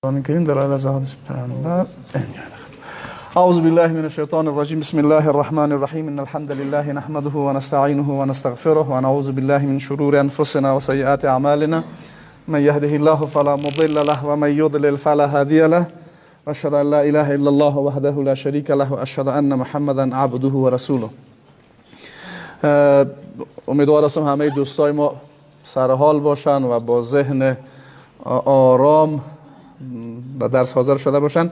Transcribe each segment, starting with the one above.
قرآن کریم دلائل از احادیث پیامبر. اعوذ بالله من الشیطان الرجیم. بسم الله الرحمن الرحیم. ان الحمد لله نحمده ونستعینه ونستغفره ونعوذ بالله من شرور انفسنا وسیئات اعمالنا. من يهده الله فلا مضل له ومن يضلل فلا هادي له. واشهد ان لا اله الا الله وحده لا شريك له واشهد ان محمدا عبده ورسوله. امیدوار هستم همه دوستای ما سرحال باشن و با ذهن آرام به درس حاضر شده باشن.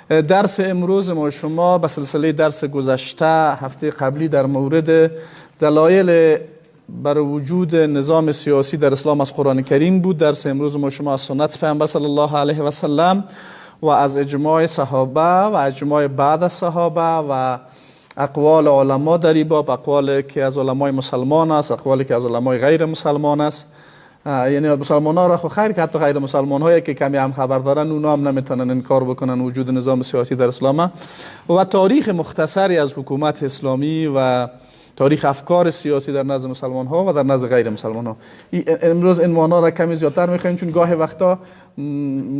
درس امروز ما شما به سلسله درس گذشته هفته قبلی در مورد دلایل بر وجود نظام سیاسی در اسلام از قرآن کریم بود. درس امروز ما شما از سنت پیامبر صلی الله علیه و سلم و از اجماع صحابه و اجماع بعد از صحابه و اقوال علما در این باب، اقوال که از علمای مسلمان است، اقوالی که از علمای غیر مسلمان است. یعنی مسلمان ها را خو خیر که حتی غیر مسلمان هایی که کمی هم خبر دارن اونا هم نمیتونن انکار بکنن وجود نظام سیاسی در اسلام. و تاریخ مختصری از حکومت اسلامی و تاریخ افکار سیاسی در نزد مسلمان ها و در نزد غیر مسلمان ها. امروز عنوان ها را کمی زیادتر میخوایم، چون گاهی وقتا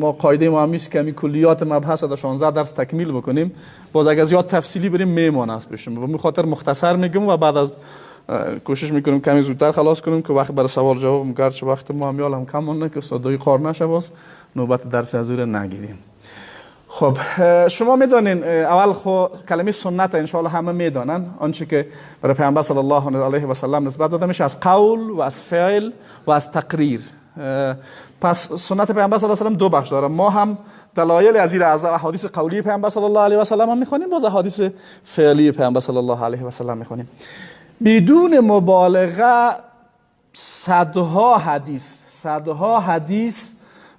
ما قاعده ما همیشه کمی کلیات مبحث در 16 درس تکمیل بکنیم، باز اگر زیاد تفصیلی بریم میمانه است بشیم. و خاطر مختصر میگم و بعد از کوشش میکنیم کمی زودتر خلاص کنیم که وقت برای سوال جواب، گرچه وقت ما هم یالم کم مونده که استادای کار نشه باز نوبت درس از او نگیریم. خب شما میدانین اول خو کلمه سنت ان شاء الله همه میدانن، آنچه که برای پیامبر صلی الله علیه و سلم نسبت داده میشه از قول و از فعل و از تقریر. پس سنت پیامبر صلی الله علیه و سلم دو بخش داره. ما هم دلایل از این از احادیث قولی پیامبر صلی الله علیه و سلم هم میخوانیم، باز احادیث فعلی پیامبر صلی الله علیه و سلم میخوانیم. بدون مبالغه صدها حدیث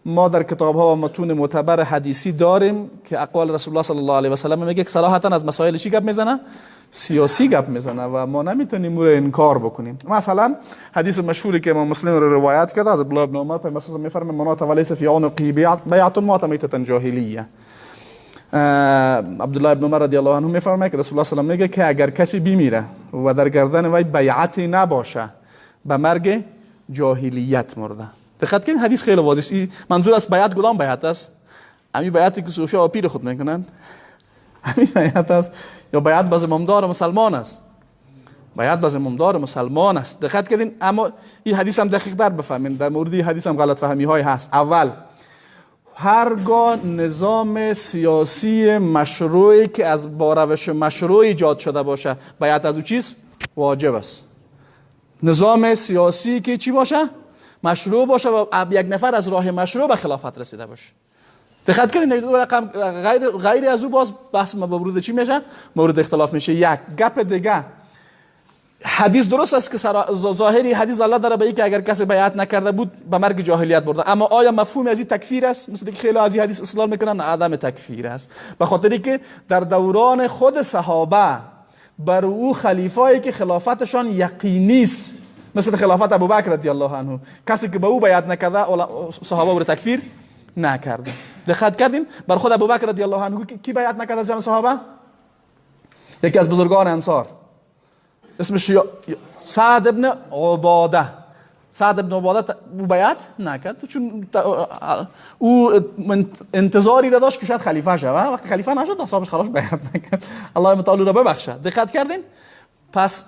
ما در کتاب ها و متون معتبر حدیثی داریم که اقوال رسول الله صلی الله علیه و سلم میگه که صراحتا از مسائل چی گپ میزنه؟ سیاسی گپ میزنه و ما نمیتونیم او رو انکار بکنیم. مثلا حدیث مشهوری که امام مسلم رو روایت کرده از عبدالله بن عمر، پیامبر صلی الله علیه و میفرماید من مات فی عنقه بیعة مات میتة جاهلیه. عبدالله بن عمر رضی الله عنه میفرماید که رسول الله صلی الله علیه و میگه که اگر کسی بمیره و در گردن وی بیعتی نباشه به مرگ جاهلیت مرده. دقت کنید حدیث خیلی واضح است. منظور از بیعت کدام بیعت است؟ همین بیعتی که صوفیا و پیر خود میکنن، همین بیعت است یا بیعت به زمامدار مسلمان است؟ بیعت به زمامدار مسلمان است. دقت کردین؟ اما این حدیث هم دقیق تر بفهمین، در مورد این حدیث هم غلط فهمی های هست. اول، هرگاه نظام سیاسی مشروعی که از با روش مشروع ایجاد شده باشه بیعت از او چیز واجب است. نظام سیاسی که چی باشه؟ مشروع باشه و یک نفر از راه مشروع به خلافت رسیده باشه. دقت کنید دو رقم غیر از او باز بحث ما مورد چی میشه؟ مورد اختلاف میشه. یک گپ دیگه، حدیث درست است که ظاهری حدیث الله داره به که اگر کسی بیعت نکرده بود به مرگ جاهلیت برده، اما آیا مفهوم از این تکفیر است؟ مثل که خیلی از این حدیث استدلال میکنن عدم تکفیر است، به خاطری که در دوران خود صحابه بر او خلیفایی که خلافتشان یقینی است، مثل خلافت ابوبکر رضی الله عنه، کسی که به او بیعت نکرده صحابه او را تکفیر نکرده. دقت کردیم؟ بر خود ابوبکر رضی الله عنه کی بیعت نکرده از جمع صحابه؟ یکی از بزرگان انصار اسمش سعد ابن عباده. سعد ابن عباده او بیعت نکرد چون او انتظاری را داشت که شاید خلیفه شود. وقتی خلیفه نشد اصحابش خلاص بیعت نکرد. الله تعالی را ببخشه. دقت کردین؟ پس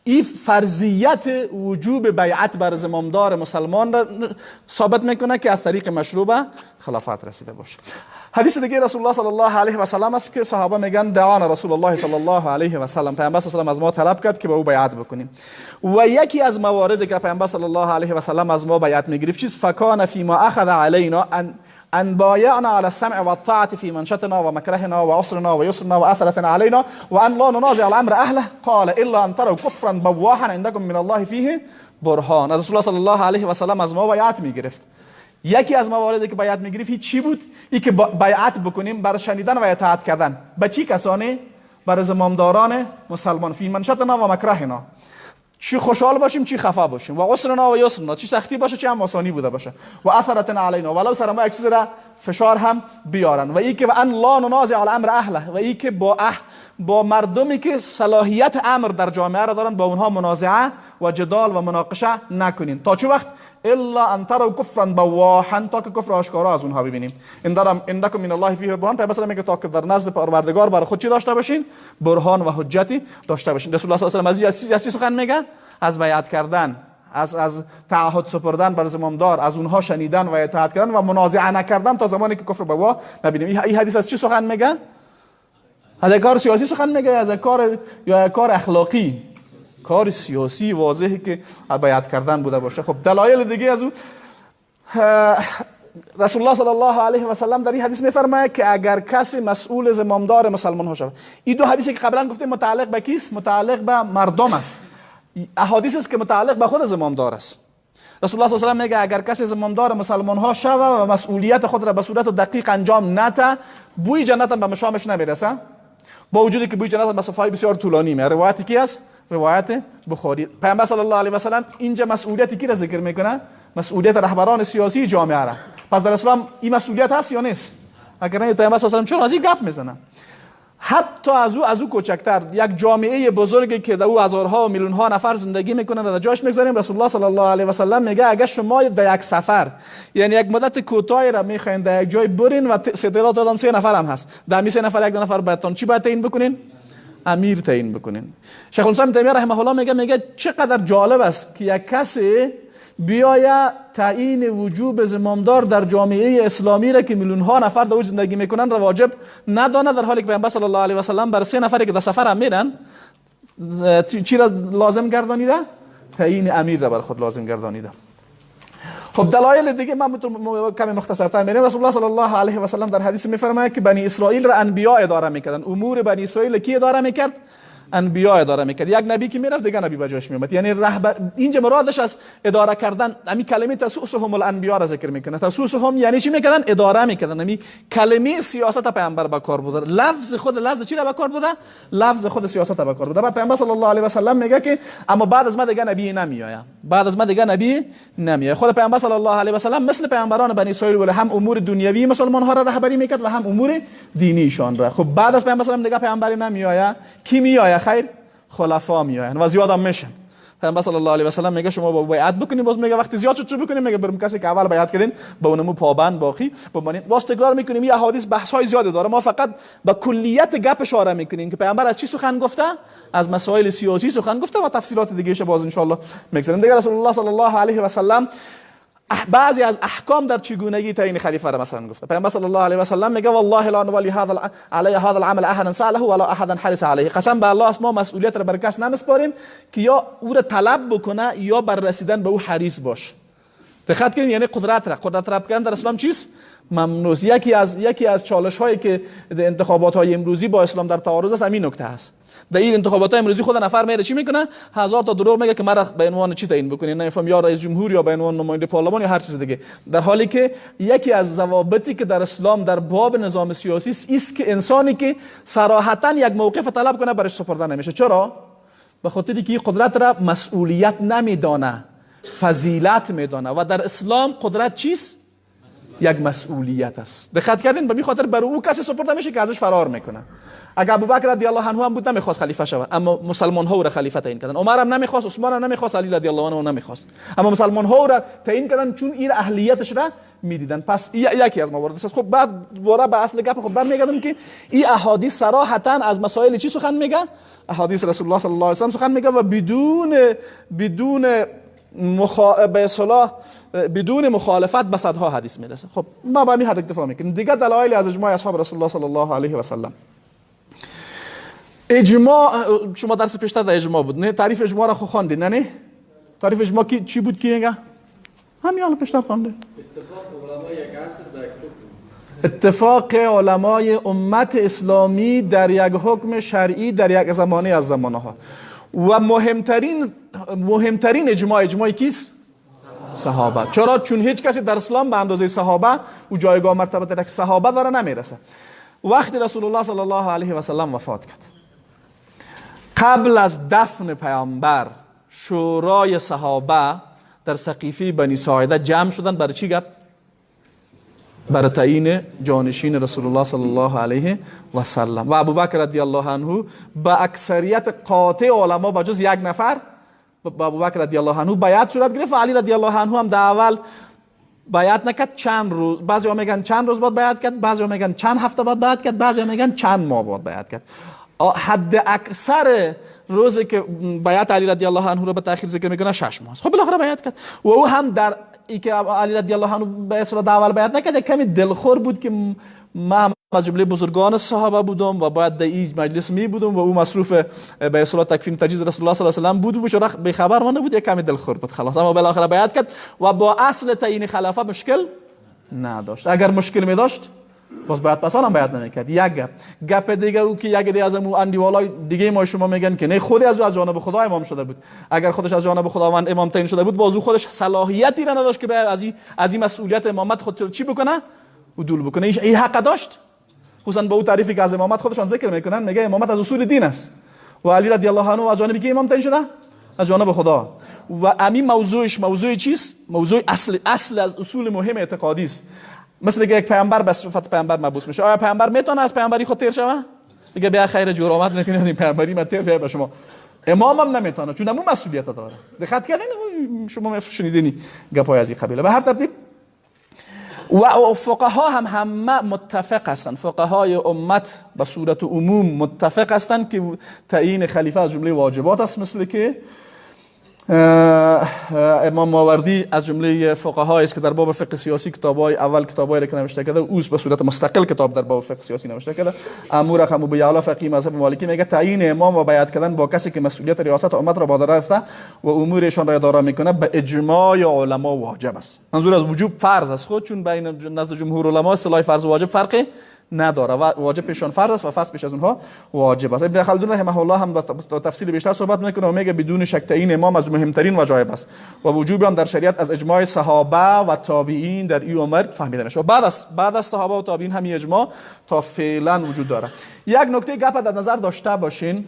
این فرضیت وجوب بیعت بر زمامدار مسلمان را ثابت میکنه که از طریق مشروع به خلافت رسیده باشه. حدیث دیگه رسول الله صلی الله علیه و سلم است که صحابه میگن دعانا رسول الله صلی الله علیه و سلم، پیامبر صلی الله علیه و از ما طلب کرد که به او بیعت بکنیم. و یکی از مواردی که پیامبر صلی الله علیه و سلم از ما بیعت میگرفت چیز فکان فیما اخذ علینا ان بايعنا على السمع والطاعة في منشتنا ومكرهنا وعسرنا ويسرنا وأثرتنا علينا وأن لا ننازع الأمر أهله قال إلا أن تروا كفرا بواحا عندكم من الله فيه برهان. رسول الله صلی الله علیه و سلم از ما بیعت میگرفت. یکی از مواردی که بیعت میگرفت چی بود؟ ای که بیعت بکنیم برای شنیدن و اطاعت کردن. به چی کسانی؟ برای زمامداران مسلمان. فی منشتنا و مکرهنا، چی خوشحال باشیم چی خفا باشیم، و عسرنا و یسرنا، چی سختی باشه چی هم آسانی بوده باشه، و اثرتنا علینا، ولو سر ما یک چیز را فشار هم بیارن، و ای که و ان لا ننازع الامر اهله، و ای که با مردمی که صلاحیت امر در جامعه را دارن با اونها منازعه و جدال و مناقشه نکنین. تا چه وقت؟ الا ان تروا کفرا بواحا، تا که کفر آشکارا از اونها ببینیم. عندکم من الله فیه برهان، پیامبر میگه تا که در نزد پروردگار برای خود چی داشته باشین؟ برهان و حجتی داشته باشین. رسول الله صلی الله علیه و سلم از چی سخن میگه؟ از بیعت کردن، از تعهد سپردن بر زمامدار، از اونها شنیدن و اطاعت کردن و منازعه نکردن تا زمانی که کفر بوا نبینیم. این حدیث از چی سخن میگه؟ از کار سیاسی سخن میگه، از کار یا کار اخلاقی؟ کار سیاسی واضحه که بیعت کردن بوده باشه. خب دلایل دیگه از او، رسول الله صلی الله علیه و سلم در این حدیث میفرماید که اگر کسی مسئول زمامدار مسلمان ها شود. این دو حدیثی که قبلا گفتیم متعلق به کیست؟ متعلق به مردم است. احادیث است که متعلق به خود زمامدار است. رسول الله صلی الله علیه و سلم میگه اگر کسی زمامدار مسلمان ها شود و مسئولیت خود را به صورت دقیق انجام نده، بوی جنت هم به مشامش نمیرسه، با وجودی که بوی جنت مسافه بسیار طولانی میره. روایت کی است؟ روایت بخاری. پیامبر صلی الله علیه و سلم اینجا مسئولیت کی را ذکر میکنه؟ مسئولیت رهبران سیاسی جامعه را. پس در اسلام این مسئولیت هست یا نیست؟ اگر نه پیامبر صلی الله علیه و سلم چون از این گپ میزنه؟ حتی از او کوچکتر، یک جامعه بزرگی که در او هزارها و میلیون ها نفر زندگی میکنن در جاش میگذاریم. رسول الله صلی الله علیه و سلم میگه اگر شما در یک سفر، یعنی یک مدت کوتاهی را میخواین در یک جای برین و تعداد 3 نفر هم هست، در می 3 نفر یک نفر براتون چی باید تعیین بکنین؟ امیر تعیین بکنین. شیخ الاسلام تیمیه رحمه الله میگه چقدر جالب است که یک کسی بیاید تعیین وجوب زمامدار در جامعه اسلامی را که میلیون ها نفر در او زندگی میکنن را واجب ندانه، در حالی که پیامبر صلی الله علیه و سلم بر 3 نفری که در سفر هم میرن چی را لازم گردانیده؟ تعیین امیر را بر خود لازم گردانیده. خب دلایل دیگه من کمی مختصرتر میریم. رسول الله صلی الله علیه و سلم در حدیث میفرماید که بنی اسرائیل را انبیا اداره میکردن. امور بنی اسرائیل کی اداره میکرد؟ انبیا اداره میکرد. یک نبی که میرفت دیگه نبی به جاش میومد. یعنی رهبر، اینجا مرادش از اداره کردن همین کلمه تسوسهم الانبیا را ذکر میکنه. تسوسهم یعنی چی میکردن؟ اداره میکردن. همین کلمه سیاست پیامبر به کار برده. لفظ خود لفظ چی را به کار برده؟ لفظ خود سیاست به کار برده. بعد پیامبر صلی الله علیه و سلم میگه که اما بعد از ما دیگه نبی نمیآید. بعد از ما دیگه نبی نمیآید. خود پیامبر صلی الله علیه و سلم مثل پیامبران بنی اسرائیل ولی هم امور دنیوی مسلمان ها را رهبری میکرد و هم امور دینیشان را. خب بعد از پیامبر صلی الله علیه و سلم دیگه پیامبری نمیآید. کی میآید؟ خیر، خلفا میآیند و زیاد هم میشن. پیامبر صلی الله علیه و سلم میگه شما با بیعت بکنید، باز میگه وقتی زیاد شد چه بکنیم؟ میگه برم کسی که اول بیعت کردین به اونمو پابند باقی بمانین. باز تکرار میکنیم این احادیث بحث های زیادی داره، ما فقط به کلیت گپ اشاره میکنیم که پیامبر از چی سخن گفته؟ از مسائل سیاسی سخن گفته و تفصیلات دیگه ش باز ان شاء الله میگذاریم. دیگه رسول الله صلی الله علیه و سلم بعضی از احکام در چگونگی تعیین خلیفه را مثلا گفته. پیامبر صلی الله علیه و سلم میگه والله لا نولی هذا علی هذا العمل احدا ساله ولا احدا حرص علیه. قسم به الله است ما مسئولیت را بر کس نمیسپاریم که یا او را طلب بکنه یا بر رسیدن به او حریص باشه. دقت کنید، یعنی قدرت را کردن در اسلام چیست؟ ممنوع. یکی از چالش هایی که در انتخابات های امروزی با اسلام در تعارض است همین نکته است. در این انتخابات های امروزی خود نفر میره چی میکنه؟ هزار تا دروغ میگه که مرا به عنوان چی تعیین بکنین، نمیفهم یا رئیس جمهور یا به عنوان نماینده پارلمان یا هر چیز دیگه. در حالی که یکی از ضوابطی که در اسلام در باب نظام سیاسی است که انسانی که صراحتا یک موقف طلب کنه برش سپرده نمیشه. چرا؟ به خاطر که قدرت را مسئولیت نمیدانه، فضیلت میدانه و در اسلام قدرت چیست؟ یک مسئولیت است. دقت کردین؟ به می خاطر بر او کسی سپرده میشه که ازش فرار میکنه. اگر ابوبکر رضی الله عنه هم بود نمیخواست خلیفه شود، اما مسلمان ها او را خلیفه تعیین کردن. عمر هم نمیخواست، عثمان هم نمیخواست، علی رضی الله عنه نمیخواست، اما مسلمان ها او را تعیین کردن چون این اهلیتش را میدیدن. پس یکی از موارد است. خب بعد دوباره به اصل گپ خب برمیگردم که این احادیث صراحتا از مسائل چی سخن میگه؟ احادیث رسول الله صلی الله علیه و سلم سخن میگه و بدون به اصطلاح بدون مخالفت به صدها حدیث میرسه. خب ما با همین حد اکتفا میکنیم. دیگه دلایل از اجماع اصحاب رسول الله صلی الله علیه و سلم. اجماع شما درس پیشتر در اجماع بود نه؟ تعریف اجماع را خو خواندین نه؟ تعریف اجماع کی چی بود کی میگه؟ همین حالا پیشتر خوانده. اتفاق علمای یک عصر در یک حکم. اتفاق علمای امت اسلامی در یک حکم شرعی در یک زمانه از زمانه ها. و مهمترین اجماع اجماع کیست؟ صحابه. چرا؟ چون هیچ کسی در اسلام به اندازه صحابه و جایگاه مرتبه که صحابه داره نمیرسه. وقتی رسول الله صلی الله علیه و سلم وفات کرد، قبل از دفن پیامبر شورای صحابه در سقیفه بنی ساعده جمع شدن. برای چی گپ؟ برای تعیین جانشین رسول الله صلی الله علیه و سلم. و ابوبکر رضی الله عنه با اکثریت قاطع علما با جز یک نفر با ابوبکر رضی الله عنه بیعت صورت گرفت و علی رضی الله عنه هم در اول بیعت نکرد، چند روز، بعضیا میگن چند روز بعد بیعت کرد، بعضیا میگن چند هفته بعد بیعت کرد، بعضیا میگن چند ماه بعد بیعت کرد. حد اکثر روزی که بیعت علی رضی الله عنه رو به تأخیر ذکر میکنه 6 ماه است. خب بالاخره بیعت کرد و او هم در ای که علی رضی الله عنه به اصطلاح اول بیعت نکرد، کمی دلخور بود که من از جمله بزرگان صحابه بودم و باید در این مجلس می بودم و او مصروف به اصطلاح تکفین تجهیز رسول الله صلی الله علیه و سلم بود و بیچاره بی خبر مانده بود، یک کمی دلخور بود خلاص. اما بالاخره بیعت کرد و با اصل تعیین خلافه مشکل نداشت. اگر مشکل می داشت باز باید پس هم بیعت نمیکرد. یک گپ دیگه او که یک دی از امو اندیوالای دیگه ما شما میگن که نه، خودی از او از جانب خدا امام شده بود. اگر خودش از جانب خداوند امام تعیین شده بود، باز او خودش صلاحیتی را نداشت که از این مسئولیت امامت خود چی بکنه؟ عدول بکنه. این حق داشت، خصوصا با او تعریفی که از امامت خودشان ذکر میکنن، میگه امامت از اصول دین است و علی رضی الله عنه از جانب کی امام تعیین شده؟ از جانب خدا. و همین موضوعش موضوع چیست؟ موضوع اصل از اصول مهم اعتقادی است. مثل که یک پیامبر به صفت پیامبر مبعوث میشه، آیا پیامبر میتونه از پیامبری خود تیر شوه؟ میگه بیا خیر جور آمد میکنی از این پیامبری من تیر به شما. امامم نمیتونه، چون همون مسئولیت داره. دقت کردین؟ شما شنیدینی گپای از این قبیله. به هر ترتیب و فقها هم همه متفق هستند، فقهای امت به صورت عموم متفق هستند که تعیین خلیفه از جمله واجبات است، مثل که امام ماوردی از جمله فقهای است که در باب فقه سیاسی کتابای اول کتابایی که نوشته کرده، اوست به صورت مستقل کتاب در باب فقه سیاسی نوشته کرده. امو رقم ابو یعلا فقیه مذهب مالکی میگه تعیین امام و بیعت کردن با کسی که مسئولیت ریاست امت را با گرفته و امورشان را اداره میکنه به اجماع علما واجب است. منظور از وجوب فرض است، خود چون بین نزد جمهور علما اصطلاح فرض و واجب فرق نداره و واجب پیشان فرض است و فرض پیش از اونها واجب است. ابن خلدون رحمه الله هم با تفصیل بیشتر صحبت میکنه و میگه بدون شک تعیین امام از مهمترین وجایب است و وجوب هم در شریعت از اجماع صحابه و تابعین در این امر فهمیده میشه. بعد از صحابه و تابعین هم اجماع تا فعلا وجود داره. یک نکته گپ در نظر داشته باشین،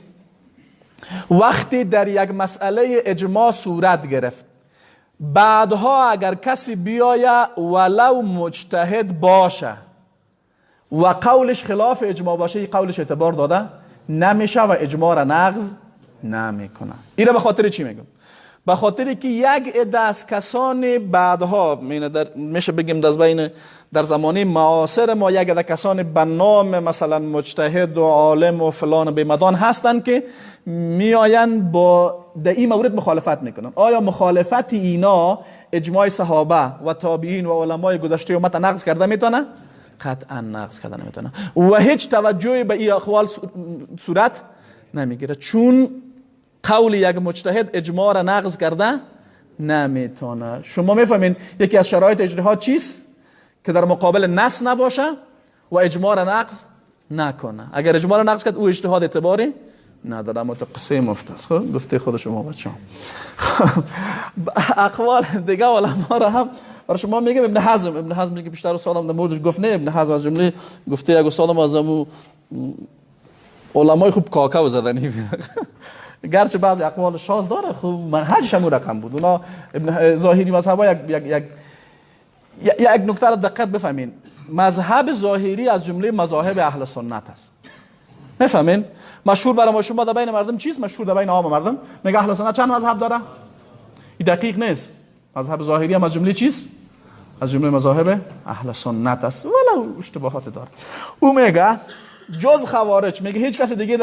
وقتی در یک مسئله اجماع صورت گرفت، بعدها اگر کسی بیاید ولو مجتهد باشه و قولش خلاف اجماع باشه، این قولش اعتبار داده نمیشه و اجماع را نقض نمیکنه. این را به خاطر چی میگم؟ به خاطر که یک عده از کسان بعدها میشه بگیم در زمانه معاصر ما یک عده کسان به نام مثلا مجتهد و عالم و فلان و بیمدان هستند که میآیند با در این مورد مخالفت میکنن. آیا مخالفت اینا اجماع صحابه و تابعین و علمای گذشته امت نقض کرده میتونه؟ قطعا نقض کرده نمیتونه و هیچ توجهی به این اقوال صورت نمیگیره، چون قول یک مجتهد اجماع را نقض کرده نمیتونه. شما میفهمین یکی از شرایط اجتهاد چیست؟ که در مقابل نص نباشه و اجماع را نقض نکنه. اگر اجماع را نقض کرد او اجتهاد اعتباری نداره. اما تو قصه مفت است. خب گفته خود شما بچه‌ها. اقوال دیگه علما را هم برای شما میگم. ابن حزم میگه بیشتر استادم در موردش گفت نه، ابن حزم از جمله گفته یک استادم از امو علمای خوب کاکاو زدنی گرچه بعضی اقوال شاذ داره، خب منهجش هم رقم بود. اونا ابن ظاهری مذهبا یک یک نکته را دقت بفهمین، مذهب ظاهری از جمله مذاهب اهل سنت است. میفهمین؟ مشهور برای ما شما در بین مردم چیز مشهور در بین عام مردم میگه اهل سنت چند مذهب داره؟ این دقیق نیست. مذهب ظاهری هم از جمله چیز؟ از جمله مذاهب اهل سنت است، ولو اشتباهات داره. او میگه جز خوارج، میگه هیچ کس دیگه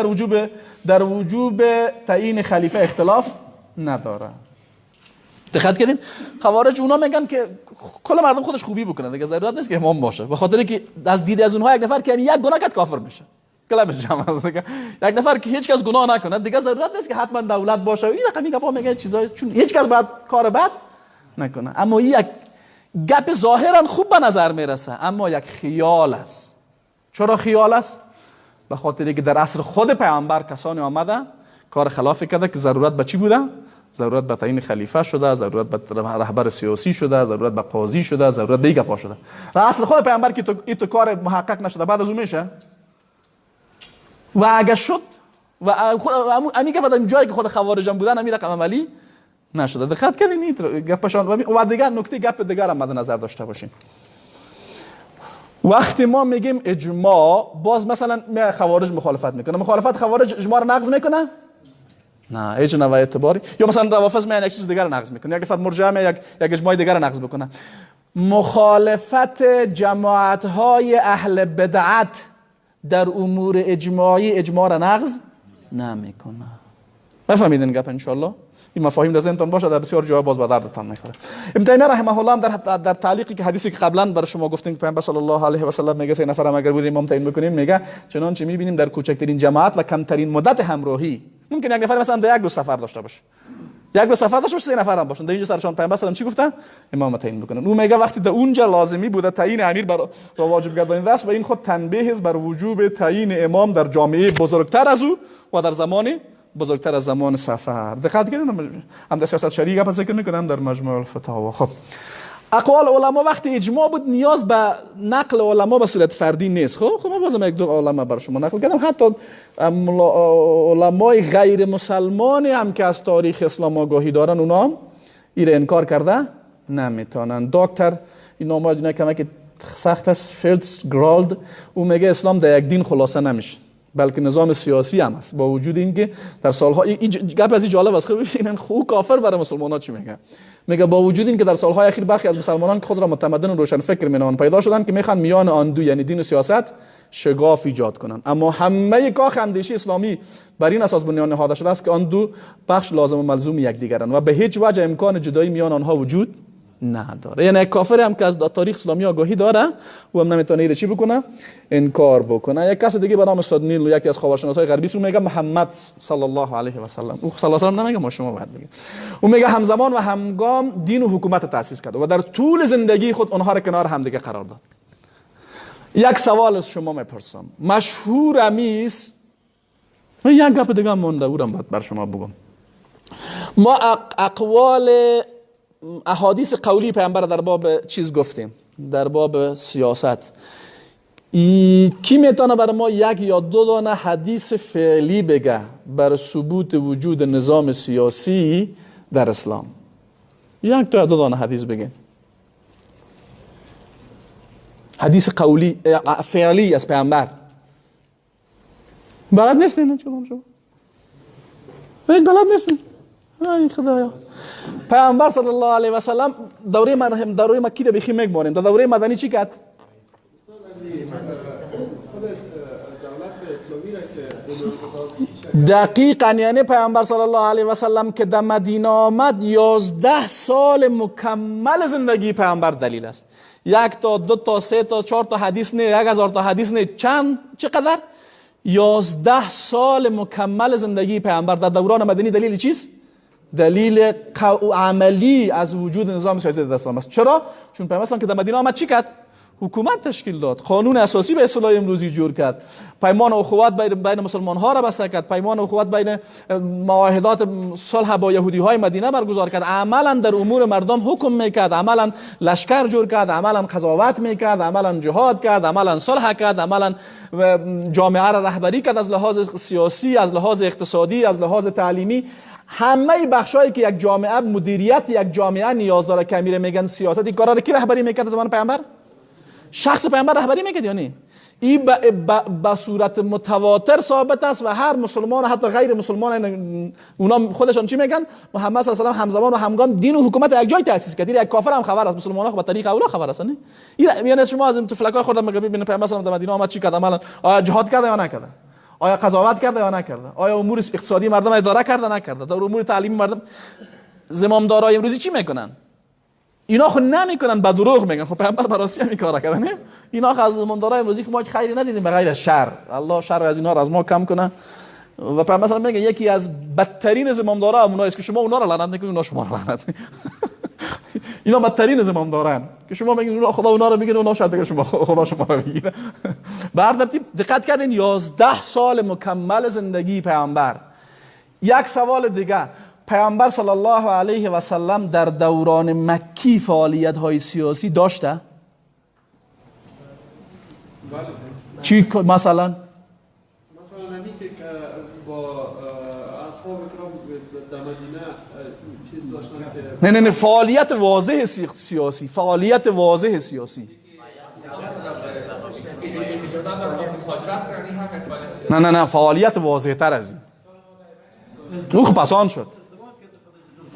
در وجوب تعیین خلیفه اختلاف نداره. دقت کردین؟ خوارج اونا میگن که کل مردم خودش خوبی بکنه دیگه، ضرورت نیست که امام باشه، به خاطر که از دید از اونها یک نفر که یک گناه کرد کافر میشه. کلمش جمع است دیگه. یک نفر که هیچ کس گناه نکنه دیگه ضرورت نیست که حتما دولت باشه. این رقمی گپا میگه چیزای، چون هیچ کس باید کار بد نکنه. اما یک گپ ظاهرا خوب به نظر میرسه، اما یک خیال است. چرا خیال است؟ به خاطر که در عصر خود پیامبر کسانی آمده کار خلافی کرده که ضرورت به چی بوده؟ ضرورت به تعیین خلیفه شده، ضرورت به رهبر سیاسی شده، ضرورت به قاضی شده، ضرورت به گپا شده. در عصر خود پیامبر که تو این کار محقق نشده، بعد از اون میشه. و اگه شد و امی گپ در جایی که خود خوارج بودن امی رقم عملی نشده. دقت کردین گپشان. و دیگر نکته گپ دیگر هم مد نظر داشته باشین. وقتی ما میگیم اجماع، باز مثلا خوارج مخالفت میکنه، مخالفت خوارج اجماع رو نقض میکنه؟ نه، هیچ نوع اعتباری. یا مثلا روافض میان یک چیز دیگر نقض میکنه، یک نفر مرجئه میاد یک اجماع دیگر نقض بکنه. مخالفت جماعت های اهل بدعت در امور اجماعی اجماع را نقض نمیکنه. بفهمیدین گپ انشالله؟ این مفاهیم در ذهنتان باشه، در بسیار جاها باز به دردتان میخوره. ابن تیمیه رحمه الله هم در تعلیقی که حدیثی که قبلا برای شما گفتیم که پیامبر صلی الله علیه و سلم میگه سه نفر هم اگر بود امام تعیین بکنیم، میگه چنانچه میبینیم در کوچکترین جماعت و کمترین مدت همراهی ممکن یک نفر مثلا در یک روز سفر داشته باشه، یک روز سفر داشته باشه، سه نفر هم باشن در اینجا سرشان پیامبر صلی الله علیه و چی گفتن؟ امام تعیین بکنن. او میگه وقتی در اونجا لازمی بوده تعیین امیر بر واجب گردانیده است و این خود تنبیه است بر وجوب تعیین امام در جامعه بزرگتر از او و در زمان بزرگتر از زمان سفر. دقت کنید، هم در سیاست شرعی گپ ذکر میکنم، در مجموع الفتاوا. خب اقوال علما وقتی اجماع بود نیاز به نقل علما به صورت فردی نیست. خب ما بازم یک دو علما بر شما نقل کردم، حتی علمای غیر مسلمان هم که از تاریخ اسلام آگاهی دارن اونا هم این انکار کرده نمیتونن. دکتر این نام از اینا کمک سخت است، فیتزگرالد، او میگه اسلام در یک دین خلاصه نمیشه بلکه نظام سیاسی هم است، با وجود اینکه در سالها گپ از این جالب است. خب ببینن خو کافر برای مسلمان‌ها چی میگه؟ میگه با وجود اینکه در سالهای اخیر برخی از مسلمانان که خود را متمدن و روشن فکر مینامند پیدا شدند که میخوان میان آن دو یعنی دین و سیاست شگاف ایجاد کنند، اما همه کاخ اندیشه اسلامی بر این اساس بنیان نهاده شده است که آن دو بخش لازم و ملزوم یکدیگرند و به هیچ وجه امکان جدایی میان آنها وجود نداره. یعنی یک کافر هم که از تاریخ اسلامی آگاهی داره و هم نمیتونه اینو چی بکنه؟ انکار بکنه. یک کس دیگه به نام استاد نیل، یکی از خاورشناسای غربی، او میگه محمد صلی الله علیه و سلم، او صلی الله علیه و سلم نمیگه، ما شما باید بگیم، او میگه همزمان و همگام دین و حکومت تأسیس کرد و در طول زندگی خود آنها را کنار همدیگه قرار داد. یک سوال از شما میپرسم، مشهور امیس، یک گپ دیگه مونده اورم باید بر شما بگم. ما اقوال احادیث قولی پیامبر در باب چیز گفتیم، در باب سیاست. کی میتونه بر ما یک یا دو دانه حدیث فعلی بگه بر ثبوت وجود نظام سیاسی در اسلام؟ یک تا دو دانه حدیث بگه، حدیث قولی فعلی از پیامبر. بلد نیستین شما؟ هیچ بلد نیستین؟ ای خدایا. پیامبر صلی الله علیه و سلم دوره دوره مکی ده بخی میگمونیم، در دوره مدنی چی کرد؟ دقیقا یعنی پیامبر صلی الله علیه و سلم که در مدینه آمد 11 سال مکمل زندگی پیامبر دلیل است. یک تا دو تا سه تا چهار تا حدیث نه، 1000 تا حدیث نه، چند چقدر؟ 11 سال مکمل زندگی پیامبر در دوران مدنی دلیل چیست؟ دلیل عملی از وجود نظام سیاسی در اسلام است. چرا؟ چون پیامبر که در مدینه آمد چی کرد؟ حکومت تشکیل داد، قانون اساسی به اصطلاح امروزی جور کرد، پیمان اخوت بین مسلمان ها را بسته کرد، پیمان اخوت بین معاهدات صلح با یهودی های مدینه برگزار کرد، عملا در امور مردم حکم میکرد، عملا لشکر جور کرد، عملا قضاوت میکرد، عملا جهاد کرد، عملا صلح کرد، عملا جامعه را رهبری کرد از لحاظ سیاسی، از لحاظ اقتصادی، از لحاظ تعلیمی. همه بخشایی که یک جامعه مدیریت یک جامعه نیاز داره که میره میگن سیاست، این کارا رو کی رهبری میکرد زمان پیامبر؟ شخص پیامبر رهبری میکرد یا نه؟ این به صورت متواتر ثابت است و هر مسلمان حتی غیر مسلمان اونا خودشان چی میگن؟ محمد صلی الله علیه و همزمان و همگام دین و حکومت یک جای تأسیس کرد. یک کافر هم خبر است، مسلمان ها به طریق اولا خبر است. نه یعنی شما از این تفلکای خوردن میگه ببینید پیامبر صلی الله علیه و در مدینه آمد چی کرد؟ عملا آیا جهاد کرده یا نکرده؟ آیا قضاوت کرده یا نکرده؟ آیا امور اقتصادی مردم اداره کرده نکرده؟ در امور تعلیمی مردم زمامدارای امروزی چی میکنن؟ اینا خو نمیکنن، به دروغ میگن. خب پیامبر براسی هم این کارا کردن. اینا خو از زمامدارای امروزی که ما هیچ خیری ندیدیم به غیر از شر. الله شر از اینا را از ما کم کنه. و پیامبر مثلا میگه یکی از بدترین زمامدارا اونایی است که شما اونا را لعنت میکنید، اونا شما را لعنت. اینا بدترین زمامداران که شما میگید اونا خدا اونا رو میگیره، اونا شاید بگه شما خدا شما رو میگیره. به هر ترتیب دقت کردین 11 سال مکمل زندگی پیامبر. یک سوال دیگه، پیامبر صلی الله علیه و سلم در دوران مکی فعالیت های سیاسی داشته؟ بله. چی مثلا؟ مثلا همین که با اصحاب کرام در مدینه چیز داشتن که نه نه نه، فعالیت واضح سیاسی، فعالیت واضح سیاسی. نه نه نه، فعالیت واضح تر از این. او خب پسان شد.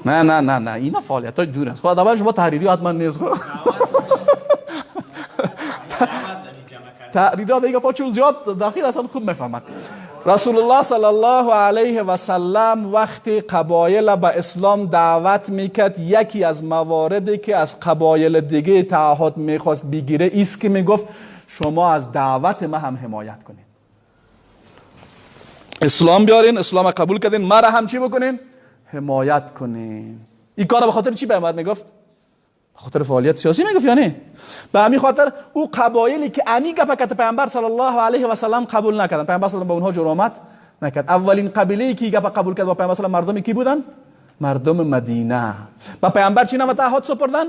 نه نه نه نه، اینا فعالیت های دور است. خب اول شما تحریری حتما نیست. خب تحریرات دیگه پاچون زیاد داخل اصلا خوب میفهمن. رسول الله صلی الله علیه و سلم وقتی قبایل به اسلام دعوت میکرد، یکی از مواردی که از قبایل دیگه تعهد میخواست بگیره ایست که میگفت شما از دعوت ما هم حمایت کنین، اسلام بیارین، اسلام قبول کردین، مرا هم چی بکنین؟ حمایت کنین. این کار به خاطر چی پیامبر میگفت؟ به خاطر فعالیت سیاسی میگفت یا نه؟ به همین خاطر او قبایلی که امی گپ کت پیامبر صلی الله علیه و سلم قبول نکردن، پیامبر صلی الله به اونها جرامت نکرد. اولین قبیله که گپ قبول کرد با پیامبر صلی الله، مردم کی بودن؟ مردم مدینه. با پیامبر چی نام تعهد سپردن؟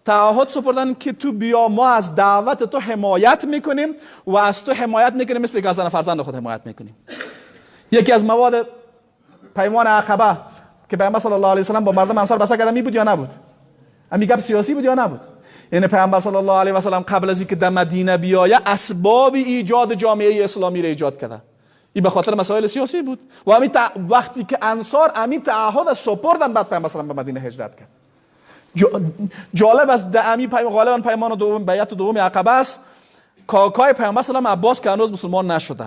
تعهد سپردن که تو بیا ما از دعوت تو حمایت میکنیم و از تو حمایت میکنیم مثل که از فرزند خود حمایت میکنیم. یکی از مواد پیمان عقبه که پیامبر صلی الله علیه و سلم با مردم انصار بسته کرده می بود یا نبود؟ امی گپ سیاسی بود یا نبود؟ یعنی پیامبر صلی الله علیه و سلم قبل از اینکه در مدینه بیایه اسباب ایجاد جامعه اسلامی را ایجاد کرده. این به خاطر مسائل سیاسی بود. و امی وقتی که انصار امی تعهد سپردن، بعد پیامبر صلی الله علیه و سلم به مدینه هجرت کرد. جالب است در امی پیمان، غالبا پیمان دوم، بیعت دوم عقبه است، کاکای پیامبر صلی الله علیه و عباس که هنوز مسلمان نشده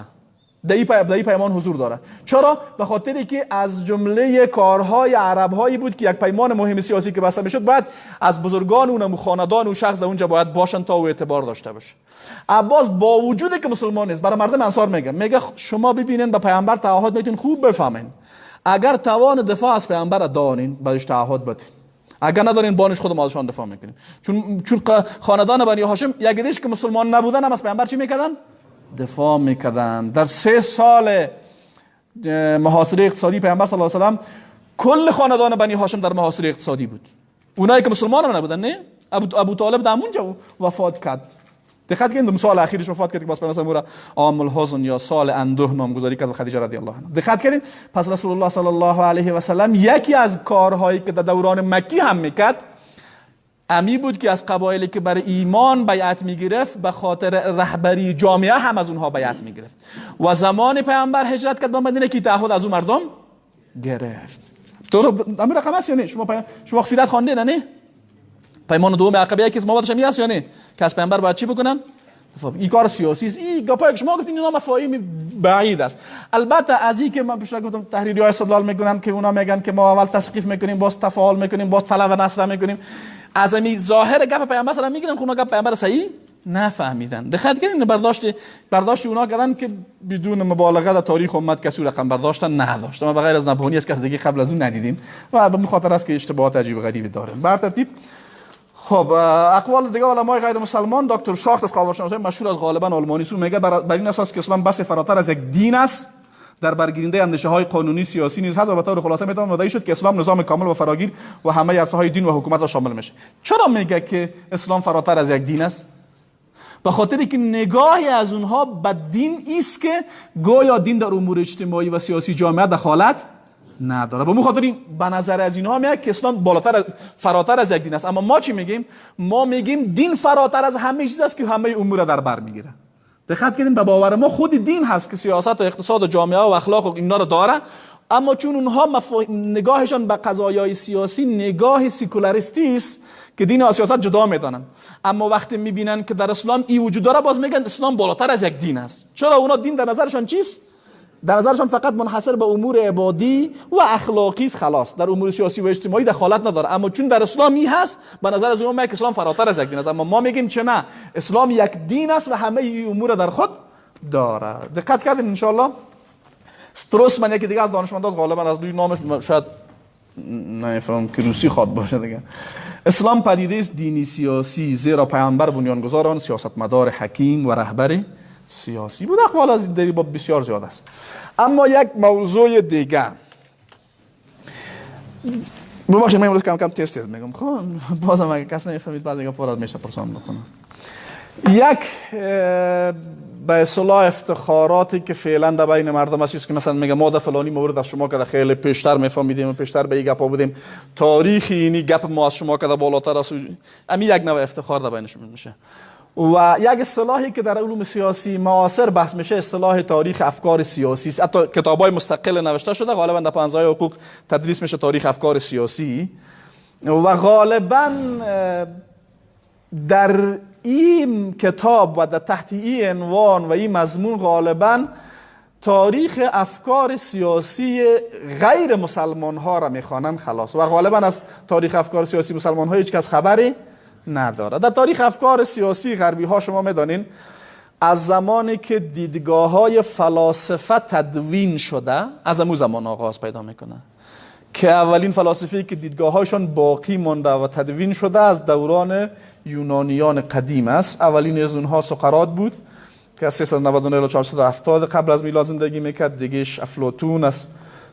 در این پیمان حضور داره. چرا؟ به خاطری که از جمله کارهای عربهایی بود که یک پیمان مهم سیاسی که بسته میشد باید از بزرگان اون خاندان و شخص در اونجا باید باشن تا او اعتبار داشته باشه. عباس با وجودی که مسلمان نیست برای مردم انصار میگه شما ببینین به پیامبر تعهد میتین، خوب بفهمین، اگر توان دفاع از پیامبر دارین بعدش تعهد بدین، اگر ندارین بانش خود ما ازشان دفاع میکنیم. چون خاندان بنی هاشم یک دیش که مسلمان نبودن هم از پیامبر چی میکردن؟ دفاع میکردن. در 3 سال محاصره اقتصادی پیامبر صلی الله علیه و سلم کل خاندان بنی هاشم در محاصره اقتصادی بود. اونایی که مسلمان هم نبودن، نه ابو طالب در اونجا وفات کرد. دقت کنید، سال اخیرش وفات کرد که باز پیامبر صلی عام الحزن یا سال اندوه نامگذاری کرد و خدیجه رضی الله عنها. دقت کنید، پس رسول الله صلی الله علیه و سلم یکی از کارهایی که در دوران مکی هم میکرد امی بود که از قبایلی که برای ایمان بیعت میگرفت به خاطر رهبری جامعه هم از اونها بیعت میگرفت. و زمان پیامبر هجرت کرد به مدینه که تعهد از اون مردم گرفت. تو امیر رقم است یا نه؟ شما سیرت خوانده نه؟ پیمان دوم عقبه یکی از موادش هم هست یا نه؟ که از پیامبر باید چی بکنن؟ این کار سیاسی است. این گپای که شما گفتین اینا مفاهیم بعید است. البته از این که من پیش گفتم تحریری‌ها استدلال میکنن که اونا میگن که ما اول تسقیف میکنیم، باز تفاعل میکنیم، باز طلب نصر میکنیم. از امی ظاهر گپ پیامبر صلی میگیرن که اونا گپ پیامبر صحیح نفهمیدن. دقت کنین، برداشت اونا کردن که بدون مبالغه در تاریخ امت کسی رقم برداشتن نداشت. ما بغیر از نبهانی از کس دیگه قبل از اون ندیدیم و به خاطر است که اشتباهات عجیب غریبی داره. بر ترتیب خب اقوال دیگه علمای غیر مسلمان، دکتر شاخت از قوارشناسای مشهور از غالبا آلمانی سو میگه بر این اساس که اسلام بس فراتر از یک دین است، در برگیرنده اندیشه های قانونی سیاسی نیز هست و به طور خلاصه میتوان مدعی شد که اسلام نظام کامل و فراگیر و همه عرصه های دین و حکومت را شامل میشه. چرا میگه که اسلام فراتر از یک دین است؟ به خاطر که نگاهی از اونها به دین است که گویا دین در امور اجتماعی و سیاسی جامعه دخالت نداره. به مو خاطر این به نظر از اینها میاد که اسلام بالاتر فراتر از یک دین است. اما ما چی میگیم؟ ما میگیم دین فراتر از همه چیز است که همه امور را در بر میگیره. دقت کنید، به باور ما خود دین هست که سیاست و اقتصاد و جامعه و اخلاق و اینا رو داره، اما چون اونها نگاهشان به قضایای سیاسی نگاه سکولاریستی است که دین و سیاست جدا میدانن، اما وقتی میبینن که در اسلام ای وجود داره باز میگن اسلام بالاتر از یک دین است. چرا؟ اونا دین در نظرشان چیست؟ در نظرشان فقط منحصر به امور عبادی و اخلاقی است، خلاص، در امور سیاسی و اجتماعی دخالت نداره. اما چون در اسلام ای هست، به نظر از اونها میگه اسلام فراتر از یک دین است، اما ما میگیم چه نه، اسلام یک دین است و همه ای امور در خود داره. دقت کردین ان شاء الله. ستروسمن یکی دیگه از دانشمندان، غالبا از روی نامش شاید نفهم که روسی خواد باشه دیگه. اسلام پدیده است دینی سیاسی، زیرا پیامبر بنیانگذار آن سیاستمدار حکیم و رهبر سیاسی بود. اقوال از این با بسیار زیاد است. اما یک موضوع دیگه، ببخشید من امروز کم کم تست میگم، خب بازم اگه کس نمیفهمید بعضی گپا را میشه پرسان بکنم. یک به اصطلاح افتخاراتی که فعلا در بین مردم است که مثلا میگه ما در فلانی مورد از شما که خیلی پیشتر میفهمیدیم و پیشتر به این گپا بودیم، تاریخ اینی گپ ما از شما که بالاتر است، امی یک نوع افتخار در بینشون میشه. و یک اصطلاحی که در علوم سیاسی معاصر بحث میشه اصطلاح تاریخ افکار سیاسی است. حتی کتابای مستقل نوشته شده، غالبا در پنځای حقوق تدریس میشه تاریخ افکار سیاسی، و غالبا در این کتاب و در تحت این عنوان و این مضمون غالبا تاریخ افکار سیاسی غیر مسلمان ها را میخوانند خلاص، و غالبا از تاریخ افکار سیاسی مسلمان ها هیچ کس خبری نداره. در تاریخ افکار سیاسی غربی ها شما میدانین از زمانی که دیدگاه های فلاسفه تدوین شده از امو زمان آغاز پیدا میکنه که اولین فلاسفه‌ای که دیدگاه هایشان باقی مانده و تدوین شده از دوران یونانیان قدیم است. اولین از اونها سقراط بود که از 399 تا 470 قبل از میلاد زندگی میکرد، دیگهش افلاطون از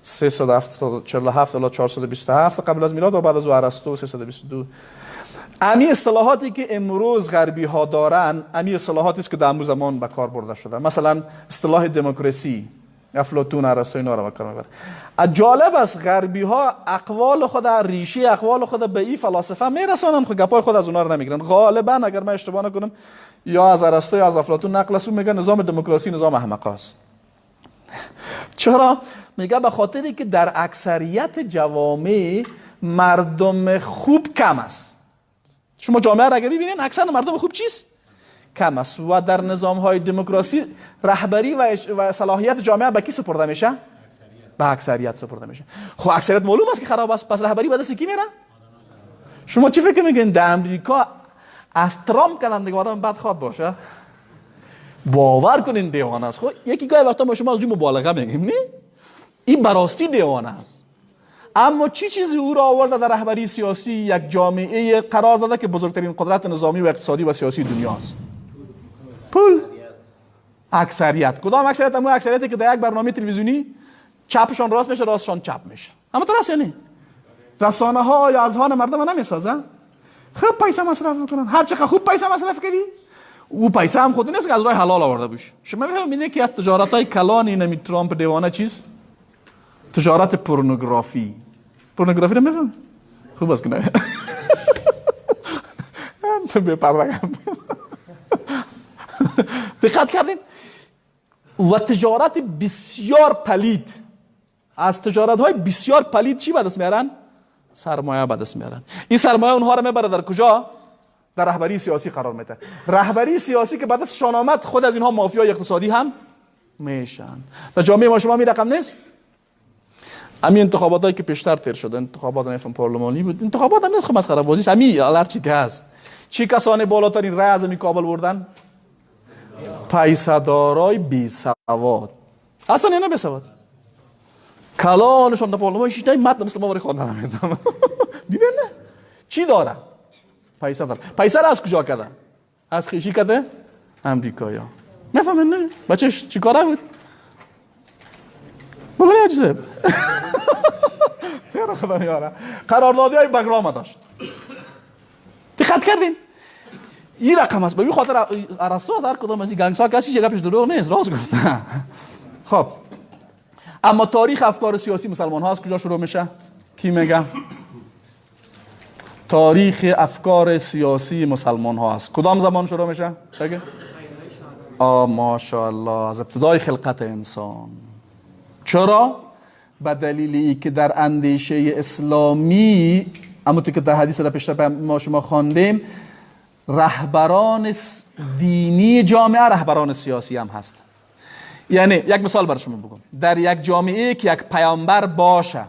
347 تا 427 قبل از میلاد و بعد از او ارسطو 322. امی اصطلاحاتی که امروز غربی ها دارن امی اصطلاحاتی است که در امو زمان به کار برده شده. مثلا اصطلاح دموکراسی افلاطون، ارسطو اینا رو به کار میبره. جالب است غربی ها اقوال خود، ریشه اقوال خود به این فلاسفه میرسانن، خب گپای خود از اونها رو نمیگیرن. غالبا اگر من اشتباه نکنم یا از ارسطو یا از افلاطون نقل است، میگه نظام دموکراسی نظام احمقاست. چرا؟ میگه به خاطری که در اکثریت جوامع مردم خوب کم است. شما جامعه را اگر ببینین اکثر مردم خوب چیست؟ کم است. و در نظام های دموکراسی رهبری و صلاحیت جامعه به کی سپرده میشه؟ به اکثریت سپرده میشه. خب اکثریت معلوم است که خراب است، پس رهبری به دست کی میره؟ شما چی فکر میکنین در امریکا از ترامپ کردن دیگه آدم بد خواد باشه؟ باور کنین دیوانه است. خب یکی گاهی وقتا ما شما از روی مبالغه میگیم نه؟ این براستی دیوانه است. اما چی چیزی او را آورده در رهبری سیاسی یک جامعه قرار داده که بزرگترین قدرت نظامی و اقتصادی و سیاسی دنیا است؟ پول، اکثریت. کدام اکثریت؟ اما اکثریتی که در یک برنامه تلویزیونی چپشان راست میشه، راستشان چپ میشه. اما تو راست یعنی رسانه ها یا اذهان مردم نمیسازن؟ خوب پیسه مصرف میکنن. هر چقدر خوب پیسه مصرف کردی او پیسه هم خود نیست که از راه حلال آورده باشه. شما میفهمید که از تجارت های کلان اینمی ترامپ دیوانه چیست؟ تجارت پورنوگرافی. پورنوگرافی رو میفهمی؟ خوب است که نه. به پرده دقت کردین؟ و تجارت بسیار پلید، از تجارت های بسیار پلید چی به دست میارن؟ سرمایه به دست میارن. این سرمایه اونها رو میبره در کجا؟ در رهبری سیاسی قرار میده. رهبری سیاسی که به دستشان آمد خود از اینها مافیای اقتصادی هم میشن. در جامعه ما شما می رقم نیست؟ همین انتخاباتایی که پیشتر تیر شده، انتخابات نفهم پارلمانی بود، انتخابات هم نیست، خب مسخره بازی است. همین هر چی که هست. چی کسانی بالاترین رای از کابل بردن؟ پیسه دارای بی سواد. اصلا اینا بی سواد. کلانشون در پارلمان شیشتای متن مثل ما برای خواندن نمیدونم. دیدن نه؟ چی داره؟ پیسه داره. پیسه را از کجا کرده؟ از خیشی کرده؟ امریکایا. نفهمن نه؟ بچه‌ش چیکاره بود؟ بگو نه خیر خدا میاره. قراردادی های بگرام داشت. دقت کردین؟ این رقم است. به این خاطر ارسطو از هر کدام از این گنگسا کسی چه گپش دروغ نیست، راست گفته. خب اما تاریخ افکار سیاسی مسلمان ها از کجا شروع میشه؟ کی میگه؟ تاریخ افکار سیاسی مسلمان ها از کدام زمان شروع میشه؟ بگه؟ ماشاءالله، از ابتدای خلقت انسان. چرا؟ به دلیل ای که در اندیشه اسلامی، اما تو که در حدیث را پیشتر ما شما خواندیم، رهبران دینی جامعه رهبران سیاسی هم هست. یعنی یک مثال بر شما بگم، در یک جامعه که یک پیامبر باشه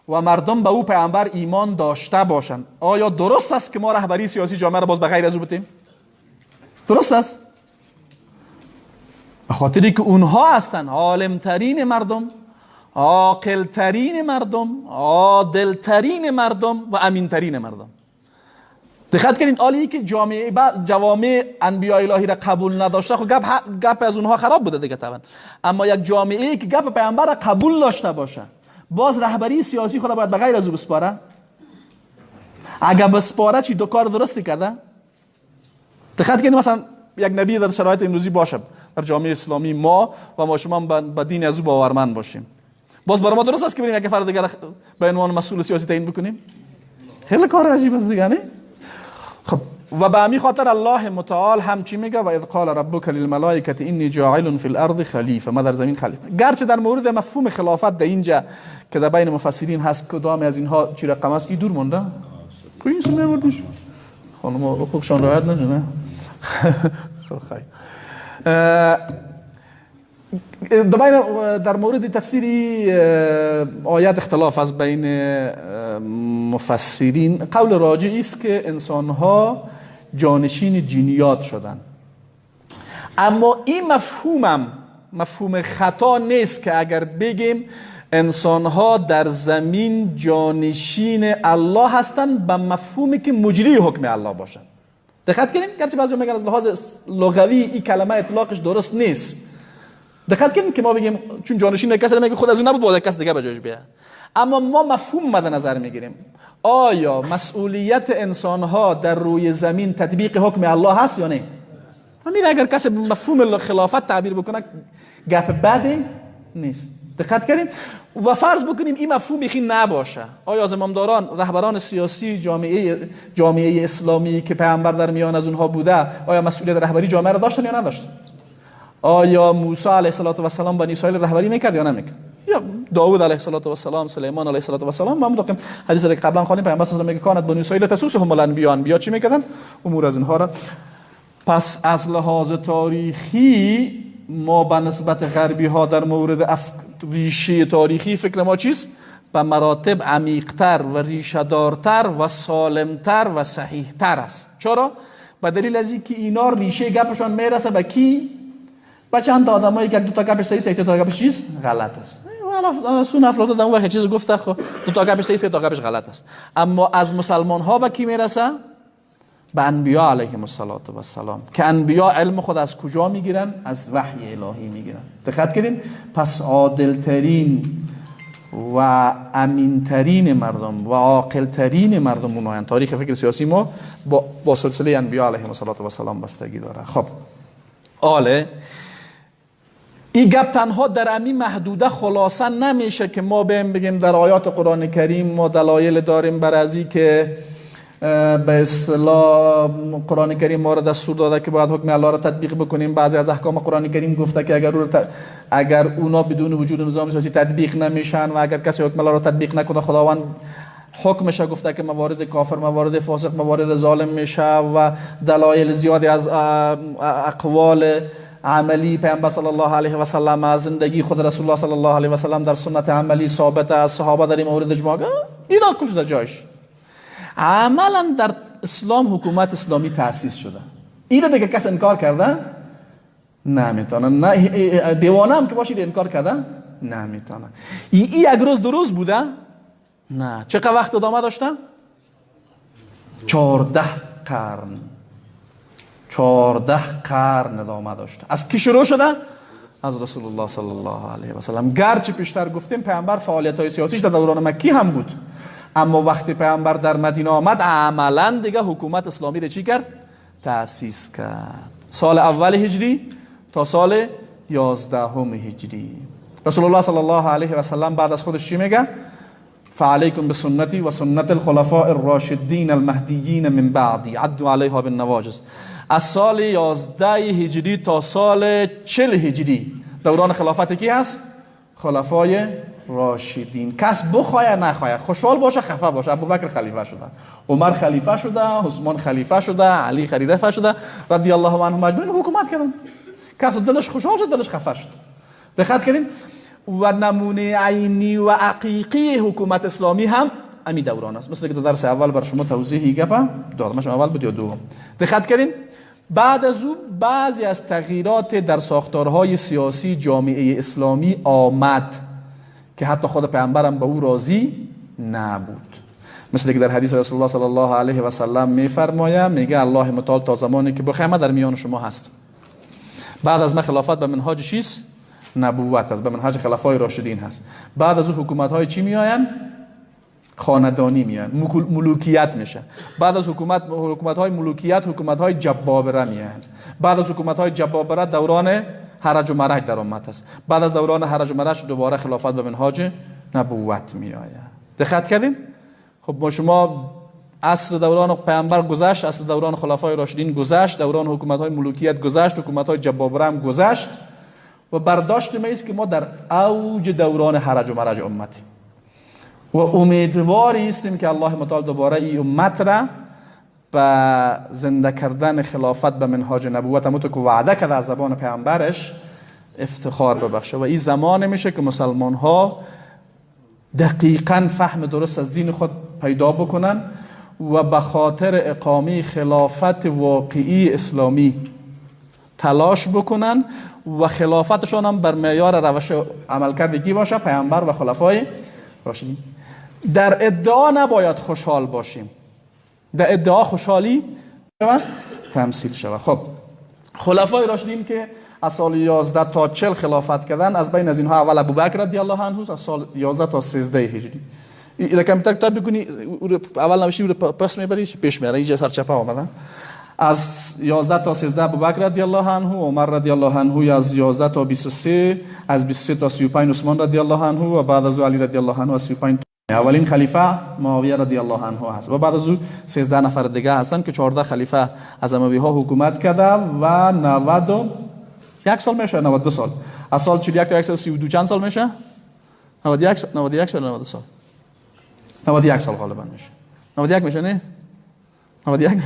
و مردم به او پیامبر ایمان داشته باشند، آیا درست است که ما رهبری سیاسی جامعه را باز به غیر از او بتیم؟ درست است؟ به خاطری که اونها هستند عالمترین مردم، عاقلترین مردم، عادلترین مردم و امینترین مردم. دقت کنید، حالی که جامعه جوامع انبیاء الهی را قبول نداشته، خب گپ از اونها خراب بوده دیگه طبعا. اما یک جامعه که گپ پیامبر را قبول داشته باشه، باز رهبری سیاسی خود باید به غیر از او بسپاره. اگه بسپاره چی دو کار درستی کرده؟ دقت کنید، مثلا یک نبی در شرایط امروزی باشه در جامعه اسلامی ما و ما شما به دین از او باورمند باشیم، باز برای ما درست است که بریم یک فرد دیگر به عنوان مسئول سیاسی تعیین بکنیم؟ خیلی کار عجیب است دیگه، نه؟ خب و به همین خاطر الله متعال هم چی میگه؟ و اذ قال ربک للملائکه انی جاعل فی الارض خلیفه، ما در زمین خلیفه. گرچه در مورد مفهوم خلافت در اینجا که در بین مفسرین هست کدام از اینها چی رقم است، این دور مونده کوین سمه بردیش خانم حقوقشان رعایت نجنه. خب خیر، در مورد تفسیری آیات اختلاف از بین مفسرین. قول راجع است که انسانها جانشین جنیات شدن، اما این مفهومم مفهوم خطا نیست که اگر بگیم انسانها در زمین جانشین الله هستند به مفهومی که مجری حکم الله باشند. دقت کنیم، گرچه بعضی میگن از لحاظ لغوی این کلمه اطلاقش درست نیست. دقت کنیم که ما بگیم چون جانشین کسی میگه خود از اون نبود، باید کس دیگه به جایش بیاد، اما ما مفهوم مد نظر میگیریم. آیا مسئولیت انسانها در روی زمین تطبیق حکم الله هست یا نه؟ همین اگر کسی مفهوم خلافت تعبیر بکنه گپ بد نیست. دقت کنیم و فرض بکنیم این مفهوم خیلی نباشه، آیا زمامداران، رهبران سیاسی جامعه اسلامی که پیامبر در میان از اونها بوده، آیا مسئولیت رهبری جامعه را داشتن یا نداشتن؟ آیا موسی علیه السلام بنی اسرائیل رهبری میکرد یا نمیکرد؟ یا داوود علیه السلام، سلیمان علیه السلام؟ ما مدقیم حدیث که قبلا خوانیم، پیامبر صلی الله علیه و آله میگه کانت بنی اسرائیل تسوسهم الانبیاء، انبیا چی میکردن؟ امور از اینها را. پس از لحاظ تاریخی ما به نسبت غربی ها در مورد ریشه تاریخی فکر ما چیست؟ به مراتب عمیقتر و ریشه دارتر و سالمتر و صحیحتر است. چرا؟ به دلیل از اینکه اینا ریشه گپشان میرسه به کی؟ به چند تا آدمایی که دو تا گپش صحیح، سه تا گپش چیز غلط است. سون افلاطون اون وقت چیز گفته، خب دو تا گپش صحیح، سه تا گپش غلط است. اما از مسلمان ها به کی میرسه؟ به انبیا علیهم السلام، که انبیا علم خود از کجا میگیرن؟ از وحی الهی میگیرن. دقت کردین؟ پس عادلترین و امینترین مردم و عاقلترین مردم اونایند. تاریخ فکر سیاسی ما با سلسله انبیا علیهم السلام بستگی داره. خب آله این گپ تنها در امی محدوده خلاصه نمیشه که ما بیم بگیم در آیات قرآن کریم ما دلایل داریم بر ازی که به اصطلاح قرآن کریم ما را دستور داده که باید حکم الله را تطبیق بکنیم. بعضی از احکام قرآن کریم گفته که اگر اونا بدون وجود نظام سیاسی تطبیق نمیشن و اگر کسی حکم الله را تطبیق نکنه خداوند حکمش گفته که موارد کافر، موارد فاسق، موارد ظالم میشه و دلایل زیادی از اقوال عملی پیامبر صلی الله علیه و سلم، از زندگی خود رسول الله صلی الله علیه و سلم در سنت عملی ثابت است، صحابه در این مورد اجماع، اینا کلش در جایش. عملا در اسلام حکومت اسلامی تأسیس شده. اینو دیگه کس انکار کرده نمیتونه، نه دیوانه هم که باشید انکار کرده نمیتونه. این یک روز دو روز بوده؟ نه. چقدر وقت ادامه داشته؟ 14 قرن. 14 قرن ادامه داشته. از کی شروع شده؟ از رسول الله صلی الله علیه و سلم. گرچه پیشتر گفتیم پیامبر فعالیت های سیاسیش در دوران مکی هم بود، اما وقتی پیامبر در مدینه آمد عملا دیگه حکومت اسلامی رو چی کرد؟ تأسیس کرد. سال اول هجری تا سال 11 هجری. رسول الله صلی الله علیه و سلم بعد از خودش چی میگه؟ فعلیکم بسنتی و سنت الخلفاء الراشدین المهدیین من بعدی عدوا علیها بالنواجذ. از سال 11 هجری تا سال 40 هجری دوران خلافت کی هست؟ خلفای راشدین. کس بخواه نخواه، خوشحال باشه خفه باشه، ابوبکر خلیفه شده، عمر خلیفه شده، عثمان خلیفه شده، علی خلیفه شده رضی الله عنهم اجمعین، حکومت کردن. کس دلش خوشحال شد، دلش خفه شد. دقت کردیم؟ و نمونه عینی و حقیقی حکومت اسلامی هم امی دوران است. مثل که در درس اول بر شما توضیحی گپ دادم، اول بود یا دوم. دقت کردیم؟ بعد از او بعضی از تغییرات در ساختارهای سیاسی جامعه اسلامی آمد که حتی خود پیامبرم به او راضی نبود. مثل که در حدیث رسول الله صلی الله علیه و سلم میفرماید، میگه الله متعال تا زمانی که بخواه در میان شما هست. بعد از ما خلافت به منهاج چیست؟ نبوت است، به منهاج خلفای راشدین هست. بعد از او حکومت های چی میآیند؟ خاندانی میآیند، ملوکیت میشه. بعد از حکومت های ملوکیت، حکومت های جبابره میآیند. بعد از حکومت های جبابره دوران هرج و مرج در امت است. بعد از دوران هرج و مرج دوباره خلافت به منهاج نبوت می آید. دقت کردیم؟ خب ما شما عصر دوران پیامبر گذشت، عصر دوران خلفای راشدین گذشت، دوران حکومت‌های ملوکیت گذشت، حکومت‌های جبابره هم گذشت و برداشت ما است که ما در اوج دوران هرج و مرج امتیم و امیدواری هستیم که الله متعال دوباره این امت را به زنده کردن خلافت به منهاج نبوت همونطور که وعده کرده از زبان پیامبرش افتخار ببخشه. و این زمان میشه که مسلمان ها دقیقاً فهم درست از دین خود پیدا بکنن و به خاطر اقامه خلافت واقعی اسلامی تلاش بکنن و خلافتشان هم بر معیار روش عملکرد کی باشه؟ پیامبر و خلفای راشدین. در ادعا نباید خوشحال باشیم، در ادعا خوشحالی تمثیل شود. خب خلفای راشدین که از سال 11 تا 40 خلافت کردن، از بین از اینها اول ابوبکر رضی الله عنه از سال 11 تا 13 هجری. در کامپیوتر تایپ بکنی اول نوشتی رو پس میبری پیش میاره، اینجا سرچپه آمدن. از 11 تا 13 ابوبکر رضی الله عنه، عمر رضی الله عنه از 11 تا 23، از 23 تا 35 عثمان رضی الله عنه و بعد از او علی رضی الله عنه از 35. اولین خلیفه معاویه رضی الله عنه هست و بعد از او 13 نفر دیگه هستن که 14 خلیفه از اموی ها حکومت کرده و 91 سال میشه، 92 سال، از سال 41 تا 132 چند سال میشه؟ 91 سال، 91 سال، 92 سال، 91 سال غالبا میشه، 91 میشه نه؟ 91.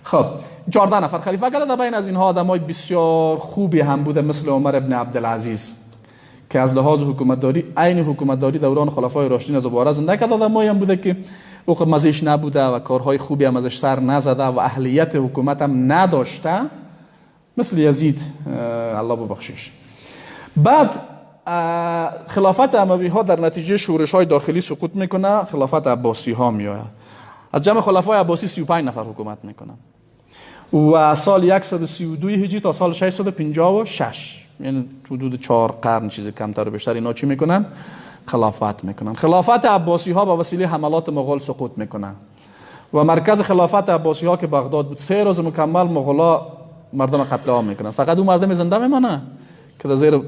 خب 14 نفر خلیفه کرده. در بین از اینها آدمای بسیار خوبی هم بوده، مثل عمر ابن عبدالعزیز که از لحاظ حکومتداری عین حکومتداری دوران خلفای راشدین دوباره زنده کرد. آدمایی هم بوده که او مزیش نبوده و کارهای خوبی هم ازش سر نزده و اهلیت حکومت هم نداشته، مثل یزید الله ببخشش. بعد خلافت اموی ها در نتیجه شورش های داخلی سقوط میکنه، خلافت عباسی ها میآید. از جمع خلفای عباسی 35 نفر حکومت میکنن و سال 132 هجری تا سال 656، یعنی حدود 4 قرن چیز کمتر و بیشتر، اینا چی میکنن؟ خلافت میکنن. خلافت عباسی ها با وسیله حملات مغول سقوط میکنن و مرکز خلافت عباسی ها که بغداد بود، 3 روز مکمل مغولا مردم قتل عام میکنن. فقط اون مردم زنده میمانه که در زیر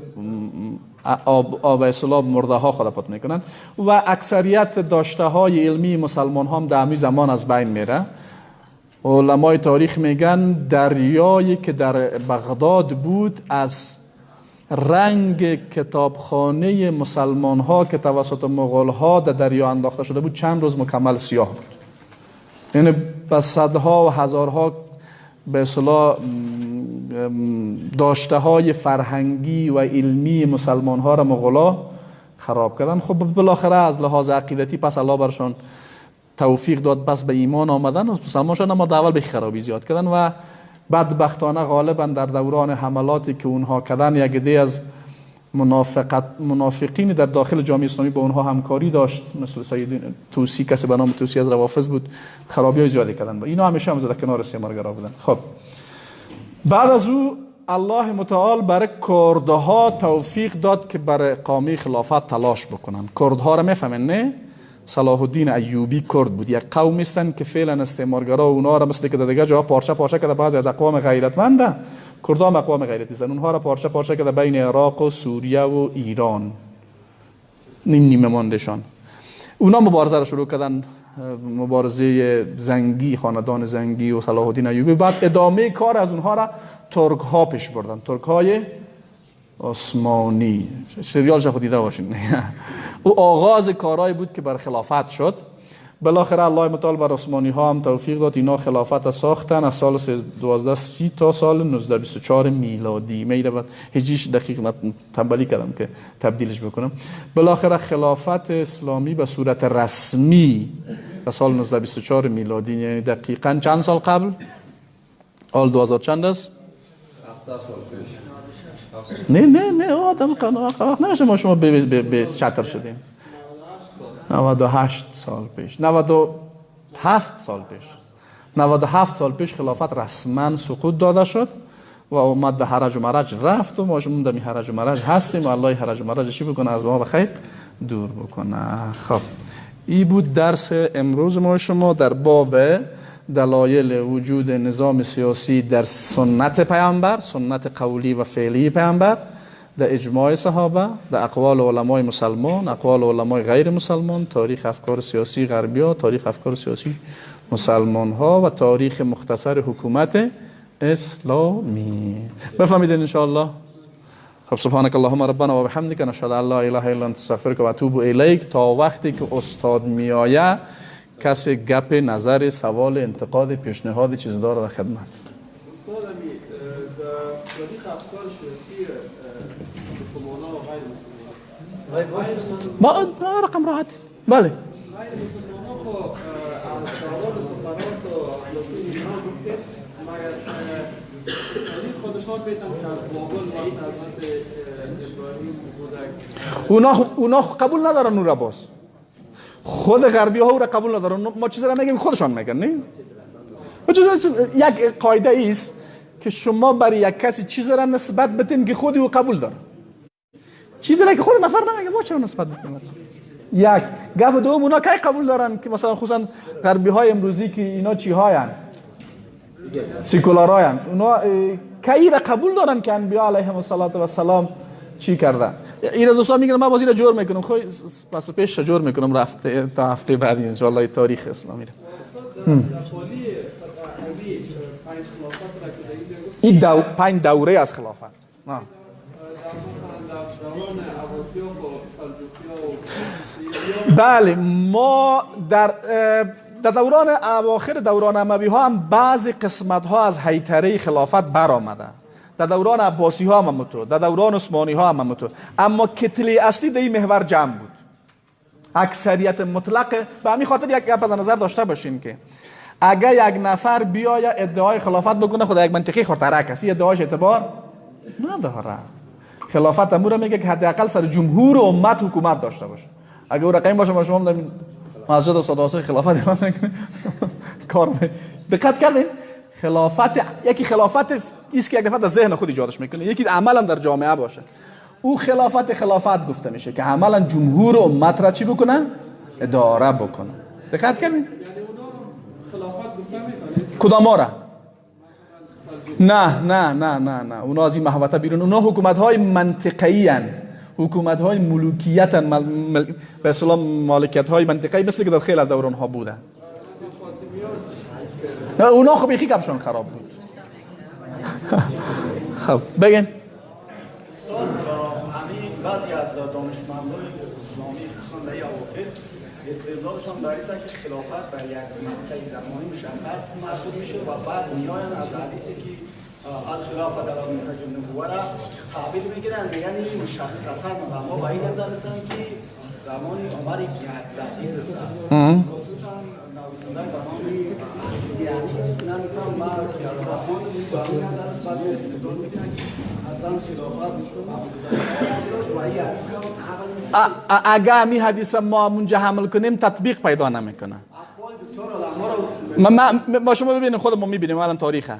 آب اصطلاح مرده ها خود پات میکنن و اکثریت داشته های علمی مسلمان ها هم در همین زمان از بین میره. علمای تاریخ میگن دریایی که در بغداد بود از رنگ کتابخانه مسلمان ها که توسط مغول ها در دریا انداخته شده بود چند روز مکمل سیاه بود. یعنی به صدها و هزارها به اصطلاح داشته های فرهنگی و علمی مسلمان ها را مغولا خراب کردن. خب بالاخره از لحاظ عقیدتی پس الله برشان توفیق داد، پس به ایمان آمدن و مسلمان شدن، اما در اول به خرابی زیاد کردن و بدبختانه غالبا در دوران حملاتی که اونها کردن یک عده از منافقین در داخل جامعه اسلامی با اونها همکاری داشت، مثل سید توسی، کسی به نام توسی از روافض بود، خرابی های زیادی کردن و اینا همیشه هم در کنار استعمارگرا بودن. خب بعد از او الله متعال برای کردها توفیق داد که برای اقامه خلافت تلاش بکنن. کردها را میفهمن نه؟ صلاح الدین ایوبی کرد بود، یک قوم هستن که فعلا استعمارگرا اونها را مثل که در دیگه جاها پارچه پارچه کرده، بعضی از اقوام غیرتمنده، کردها هم اقوام غیرتی هستن، اونها را پارچه پارچه کرده بین عراق و سوریه و ایران، نیم نیمه ماندشان. اونا مبارزه را شروع کردن، مبارزه زنگی، خاندان زنگی و صلاح الدین ایوبی. بعد ادامه کار از اونها را ترک ها پیش بردن، ترک های عثمانی، سریالش خود دیده باشین. او آغاز کارایی بود که بر خلافت شد. بالاخره الله متعال بر عثمانی ها هم توفیق داد، اینا خلافت ساختن از سال 1230 تا سال 1924 میلادی. میره بعد هجریش دقیق تنبلی کردم که تبدیلش بکنم. بالاخره خلافت اسلامی به صورت رسمی در سال 1924 میلادی، یعنی دقیقاً چند سال قبل؟ آل 2000 چند است؟ 7 سال پیش. نه نه نه آدم وقت نمیشه ما شما به چتر شدیم. 98 سال پیش، 97 سال پیش، 97 سال پیش خلافت رسما سقوط داده شد و اومد به هرج و مرج رفت و ما شما در هرج و مرج هستیم و الله هرج و مرج چی بکنه؟ از ما بخیر دور بکنه. خب این بود درس امروز ما شما در باب دلایل وجود نظام سیاسی در سنت پیامبر، سنت قولی و فعلی پیامبر در اجماع صحابه، در اقوال علمای مسلمان، اقوال علمای غیر مسلمان، تاریخ افکار سیاسی غربیا، تاریخ افکار سیاسی مسلمان ها و تاریخ مختصر حکومت اسلامی. بفهمیدین ان شاء الله؟ خب سبحانك اللهم ربنا و بحمدک نشهد ان لا اله الا انت استغفرک و اتوب الیک. تا وقتی که استاد میآید کسی گپ، نظر، سوال، انتقاد، پیشنهاد چیز داره در خدمت. استاد در تاریخ افکار سیاسی مسلمان و غیر مسلمان ما رقم راحت. بله غیر مسلمان خو از دوران سقراط و افلاطون اینا گفته، مگر تاریخ خودشان بیتن که از بابل وقت حضرت ابراهیم بوده، اونا قبول ندارن اون را. باز خود غربی ها او را قبول ندارن. ما چیزی را میگیم خودشان میگن، نه؟ یک قاعده است که شما برای یک کسی چیزی را نسبت بدین که خودی او قبول داره، چیزی را که خود نفر نمیگه ما چرا نسبت بدیم. یک گپ دوم، اونا کی قبول دارن که مثلا خصوصا غربی های امروزی که اینا چی هاین، سیکولاراین، اونا کی را قبول دارن که انبیا علیهم الصلاة والسلام چی کرده؟ اینا دوستان میگن ما باز اینا جور میکنم، خو پس پیش جور میکنم رفته تا هفته بعدی ان شاء الله تاریخ اسلامی را. این 5 دوره از خلافت. بله، ما در دوران اواخر دوران اموی ها هم بعضی قسمت ها از حیطره خلافت برآمده، در دوران عباسی ها هم همونطور، در دوران عثمانی ها هم همونطور، اما کتله اصلی در این محور جمع بود، اکثریت مطلق. به همین خاطر یک گپ در نظر داشته باشین که اگر یک نفر بیاید ادعای خلافت بکنه، خود یک منطقه خورترک است، ادعاش اعتبار نداره. خلافت امور میگه که حداقل سر جمهور امت حکومت داشته باشه. اگه او رقم باشه ما شما در مسجد استاد آسای خلافت اعلان نکنیم کار می. دقت کردین؟ خلافت یکی خلافت ایست که یک نفر در ذهن خود ایجادش میکنه، یکی عملا در جامعه باشه. او خلافت خلافت گفته میشه که عملا جمهور امت را چی بکنه؟ اداره بکنه. دقت کردین؟ یعنی اونا خلافت گفته میکنه؟ کدام را؟ نه نه نه نه نه، اونا از این محوطه بیرون. اونا حکومت های منطقه‌ای هن، حکومت های ملوکیت هن، به اصطلاح مالکیت های منطقه‌ای، مثل که در خیلی از دوران ها بودن. نه اونا خب یکی کپشان خراب بود. خب بگین. بعضی از دانشمندان اسلامی خصوصا در اواخر استدلالشان بر این است که خلافت بر یک مقطع زمانی مشخص محدود میشه و بعد میآیند از حدیثی که الخلافه در منهج النبوه را تعبیر میگیرن، میگن این مشخصا و ما به این نظر هستند که زمان عمر بن عبدالعزیز است. خصوصا نویسنده به نام یعنی نمیفهم ما به این نظر است، بعد استدلال میگیرن که اصلا خلافت اگه می حدیث ما اونجا حمل کنیم تطبیق پیدا نمیکنه. ما شما ببینیم، خود ما میبینیم الان تاریخه.